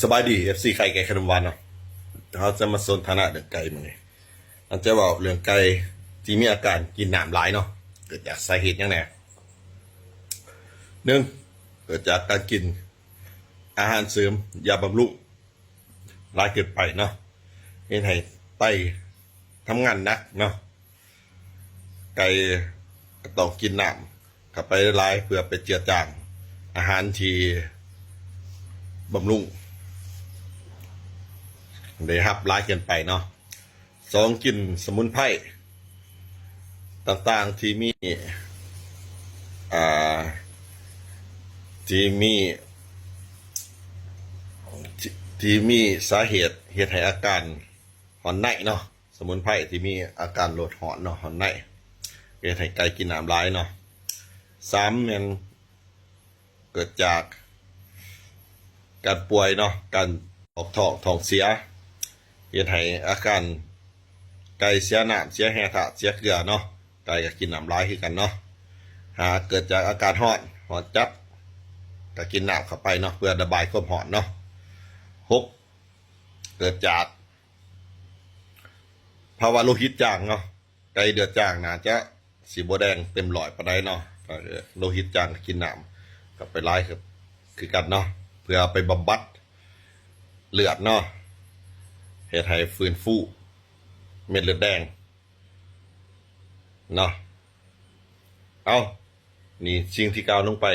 ສະບາຍດີ ເອັຟຊີ ໄຂ່ໄກ່ຂະໜົມຫວານເນາະ. ເຮົາຈະມາສົນທະນາເລື່ອງໄກ່ມື້ນີ້. ເຮົາຈະເວົ້າເລື່ອງໄກ່ທີ່ມີອາການກິນນ້ຳຫຼາຍເນາະ. ເກີດຈາກສາເຫດຫຍັງແດ່? ໜຶ່ງ ເກີດຈາກການກິນອາຫານເສີມ ຢາບຳລຸງຫຼາຍເກີນໄປເນາະ, ເຮັດໃຫ້ໄຕທຳງານໜັກເນາະ. ໄກ່ກໍຕ້ອງກິນນ້ຳເຂົ້າໄປຫຼາຍໆ ເພື່ອໄປເຈືອຈາງອາຫານທີ່ບຳລຸງໄດ້ຮັບຫຼາຍເກີນໄປເນາະ. ສອງ ກິນສະໝຸນໄພຕ່າງໆທີ່ມີ ອ່າ ທີ່ມີ ທີ່ ທີ່ມີສາເຫດເຮັດໃຫ້ອາການຮ້ອນໃນເນາະ. ສະໝຸນໄພທີ່ມີອາການໂລດຮ້ອນເນາະ, ຮ້ອນໃນ ເຮັດໃຫ້ໄກ່ກິນນ້ຳຫຼາຍເນາະ. ສາມ ແມ່ນເກີດຈາກການປ່ວຍເນາະ, ການອອກທ້ອງ ທ້ອງເສຍ ເຮັດໃຫ້ອາການໄກ່ເສຍນ້ຳ ເສຍແຮ່ທາດ ເສຍເກືອເນາະ. ໄກ່ກໍກິນນ້ຳຫຼາຍຄືກັນເນາະ. ຫ້າ ເກີດຈາກອາການຮ້ອນ ຮ້ອນຈັດ ກໍກິນນ້ຳເຂົ້າໄປເນາະ ເພື່ອລະບາຍຄວາມຮ້ອນເນາະ. ຫົກ ເກີດຈາກພາວະໂລຫິດຈາງເນາະ, ໄກ່ເລືອດຈາງໜ້າຈະຊິບໍ່ແດງເຕັມຮ້ອຍປານໃດເນາະ. ໂລຫິດຈາງ ກິນນ້ຳເຂົ້າໄປຫຼາຍຄື ຄືກັນເນາະ ເພື່ອໄປບຳບັດເລືອດເນາະ, ເຮັດໃຫ້ຟື້ນຟູເມັດເລືອດແດງເນາະ. ເອົາ ນີ້ສິ່ງທີ່ກ່າວລົງໄປ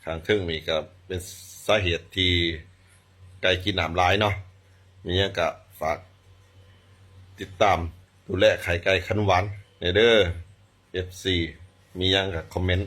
ຂ້າງເທິງນີ້ກໍເປັນສາເຫດທີ່ໄກ່ກິນນ້ຳຫຼາຍເນາະ. ມີຫຍັງກໍຝາກຕິດຕາມດູແລໄຂ່ໄກ່ຂະໜົມຫວານແດ່ເດີ ເອັຟຊີ. ມີຫຍັງກໍຄອມເມັນ